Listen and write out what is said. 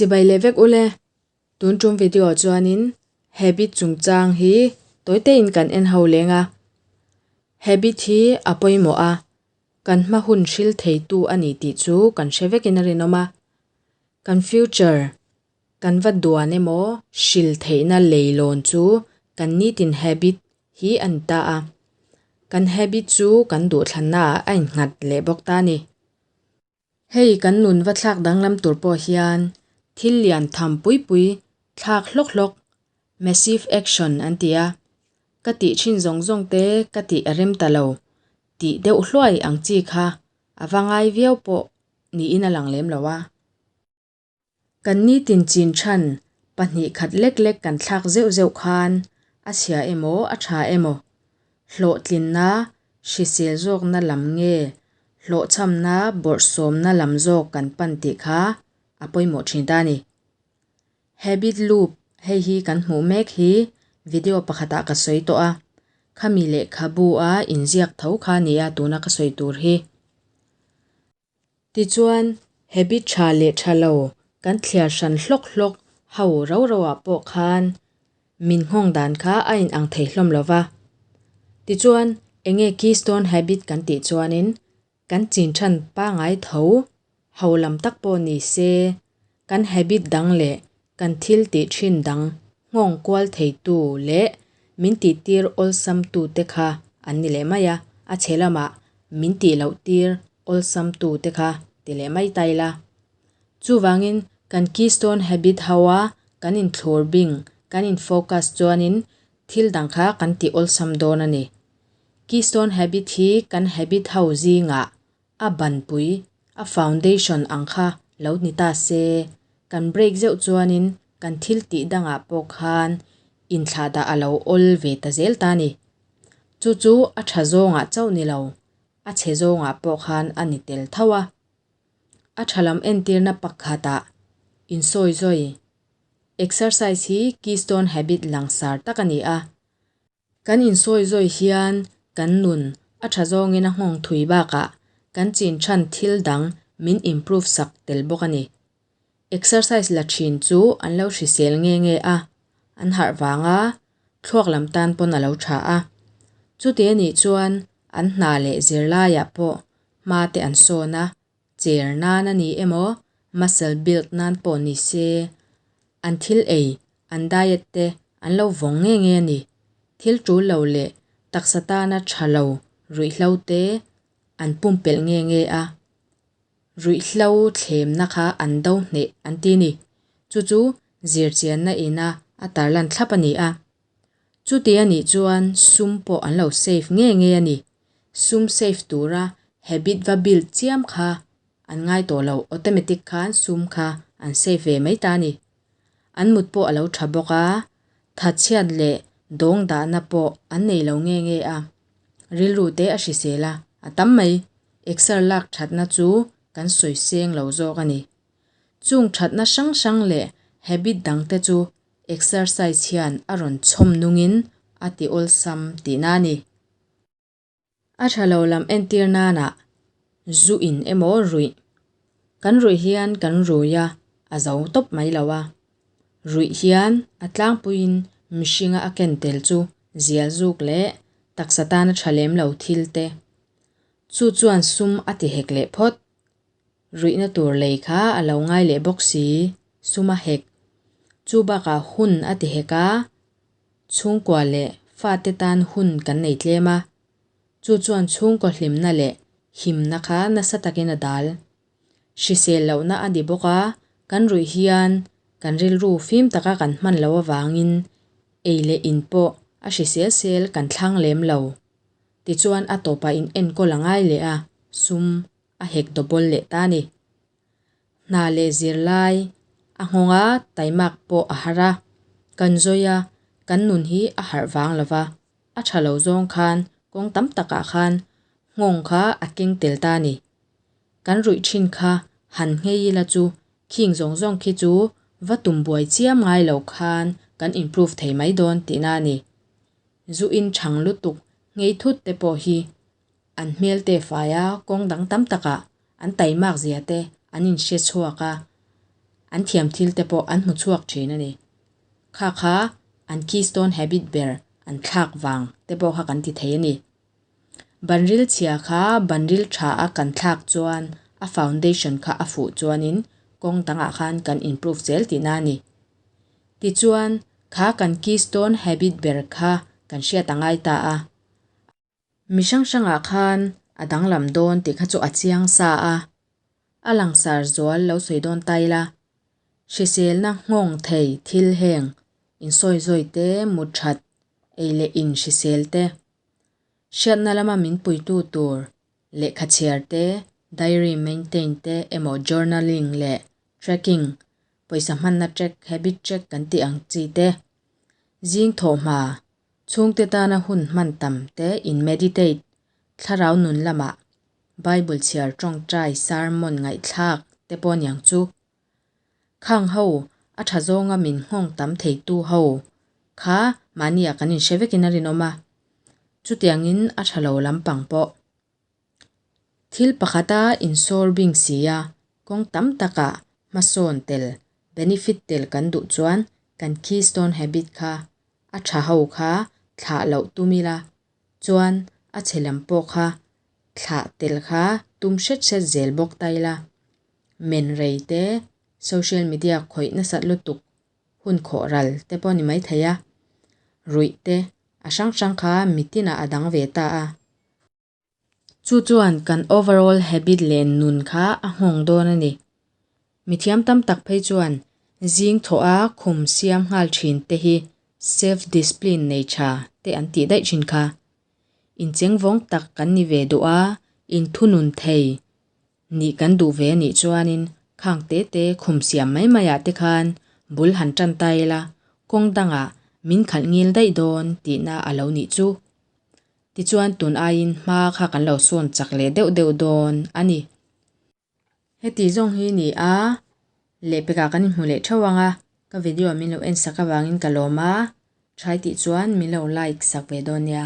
Chibai leh vek ule, tun tum video ah chuanin habit chungchang hi tawite in kan en ho leng a. Habit hi a pawimawh a, kan hma hun hril theitu a ni tih chu kan hre vekin a rinawm a. Kan future kan va duan emaw hril theihna leilawn chu kan nitin habit hi a ni ta a. Kan habit chu kan duhthlanna ah a innghat leh bawk ta a ni. Hei kan nun va thlak danglam tur pawh hian thil lian tham pui pui thlak hlawk hlawk, massive action an ti a, ka tih thin zawng zawng te ka tih a rem ta lo tih deuh hluai ang chi kha a va ngai viau pawh niin a lang lem lo a. Kan nitin chin than pahnih khat lek lek kan thlak zeuh zeuh khan a chhia emaw a tha emaw, hlawhtlinna, hrisel zawkna lam nge hlawhchhamna bawrhsawmna lam zawk kan pan tih kha a pawimawh thin ta a ni. Habit loop hei hi kan hmuh mek hi video pakhatah ka sawi tawh a, khami lehkhabu a inziak tho kha a nia tuna ka sawi tur hi. Tichuan, habit tha leh tha lo kan thliar hran hlawk hlawk ho ro ro ah pawh khan min nghawng dan kha a inang thei hlawm lo va. Tichuan, enge keystone habit kan tih chuanin kan chin than pangai tho ho lam tak pawh ni se, kan habit dang leh kan thil tih thin dang nghawng kual theitu leh min tihtir awlsamtu te kha an ni leh mai a, a chhe lamah min tih loh tir awlsamtu te kha ti leh mai ta ila. Chuvangin kan keystone habit ho a kan inthlur bing, kan in focus chuanin thil dang kha kan ti awlsam dawn a ni. Keystone habit hi kan habit ho zingah A banpui, a foundation ang kha lo ni ta se, kan break zeuh chuanin kan thil tih dangah pawh khan inthlahdah a lo awl ve ta zel ta ni. Chu chu a tha zawngah chauh ni lo, a chhe zawngah pawh khan a ni tel tho a. A tha lam entirna pakhatah insawi zawi, exercise hi keystone habit langsar tak a ni a. Kan insawi zawi hian kan nun a tha zawngin a nghawng thui bakah kan chin than thil dang min improve sak tel bawk a ni. Exercise la thin chu an lo hrisel nge nge a, an harh vanga thluak lam tan pawn a lo tha a. Chuti a nih chuan an hna leh zirlaiah pawh hma te an sawn a, cher nan a ni emaw muscle build nan pawh ni se, an thil ei, an diet te an lo vawng nge nge a ni. Thil tul lo leh taksa tana tha lo ruihhlo te an pumpelh nge nge a, ruihhlo thlemna kha an do hneh an ti ni. Chu chu zirchianna ina a tarlan thlap a ni a. Chuti a nih chuan sum pawh an lo save nge nge a ni. Sum save tura habit va build chiam kha an ngai tawh lo, automatic khan sum kha an save ve mai ta a ni. An mut pawh a lo tha bawk a, thatchhiat leh dawng dahna pawh an nei lo nge nge a. Rilru te a hrisel a, a tam mai. Exer lak thatna chu kan sawi seng lo zawk a ni. Chung thatna hrang hrang leh habit dangte chu Exercise hian a rawn chhawm nungin a ti awlsam tihna a ni. A tha lo lam entir nanah zu in emaw ruih. Kan ruih hian kan rui a, a zo tawp mai lo a. Ruih hian a tlangpuiin mihringa a ken tel chu zial zuk leh taksa tana tha lem lo thil te. Chu chuan sum a ti hek leh phawt. Ruihna tur lei kha a lo ngai leh bawk si, sum a hek. Chu bakah hun a ti hek a, chhungkua leh fate tan hun kan nei tlem a, chu chuan chhungkaw hlimna leh himna kha nasa takin a dal. Hrisel lohna a ni bawk a, kan ruih hian kan rilru fim taka kan hman loh avangin ei leh in pawh a hrisel sel kan thlang lem lo. Tichuan a tawpah in enkawl a ngai leh a, sum a hek double leh ta a ni. Hna leh zirlai a nghawng a, taimak pawh a har a. Kan zawi a, kan nun hi a harh vang lo va, a tha lo zawng khan kawng tam takah khan nghawng kha a keng tel ta a ni. Kan ruih thin kha han nghei ila chu khing zawng zawng khi chu va tum buai chiam ngai lo khan kan improve thei mai dawn tihna a ni. Zu in chhang lutuk nghei thut te pawh hi An hmel te fai a, kawng dang tam takah an taimak zia te an inhre chhuak a. an thiam thil te pawh an hmu chhuak thin a ni. Kha kha an keystone habit ber an thlak vang te pawh kha kan ti thei a ni. Banril chhia kha banril tha a kan thlak chuan a foundation kha a fuh chuanin kawng dangah khan kan improve zel tihna a ni. Tichuan, kha kan keystone habit ber kha kan hriat a ngai ta a. Mi hrang hrangah khan a danglam dawn tih kha chu a chiang sa a, a langsar zual lo sawi dawn ta ila, hriselna nghawng thei thil heng insawi zawi te, mut that, ei leh in hrisel te, hriatna lama min puitu tur lehkha chhiar te, diary maintain te emaw journaling leh tracking, pawisa hmanna track, habit track kan tih ang chi te, zing thawhhma Chhungte tana hun hman tam te in meditate, thlarau nun lamah Bible chhiar tawngtai sermon ngaihthlak te pawh niang chu. Khang ho a tha zawnga min nghawng tam theitu ho kha mahniah kan inhre vekin a rinawm a, chutiangin a tha lo lampang pawh. Thil pakhata insawr bing si a, kawng tam takah hmasawn tel, benefit tel kan duh chuan kan keystone habit kha a tha ho kha thlah loh tum ila, chuan a chhe lam pawh kha thlah tel kha tum hret hret zel bawk ta ila. Men rei te, social media khawih nasat lutuk hun khawh ral te pawh a ni maithei a, ruih te a hrang hrang kha mitinah a dang ve ta a. Chu chuan kan overall habit leh nun kha a nghawng dawn a ni. Mithiam tam tak phei chuan zing thawha khum siam nghal thin te hi self discipline nei tha te an tih daih thin kha. Inchengvawng tak kan ni ve duh a, inthunun thei nih kan duh ve a nih chuanin khang te te khum siam mai maiah te khan bul han tan ta ila kawng dangah min khalh ngil daih dawn tihna a lo nih chu. Tichuan tun aiin hma kha kan lo sawn chak leh deuh deuh dawn a ni. Heti zawng hi ni a, lehpekah kan inhmu leh theuh ang a, ka video min lo en sak avangin ka lawm a, try tih chuan min lo like sak ve dawn nia.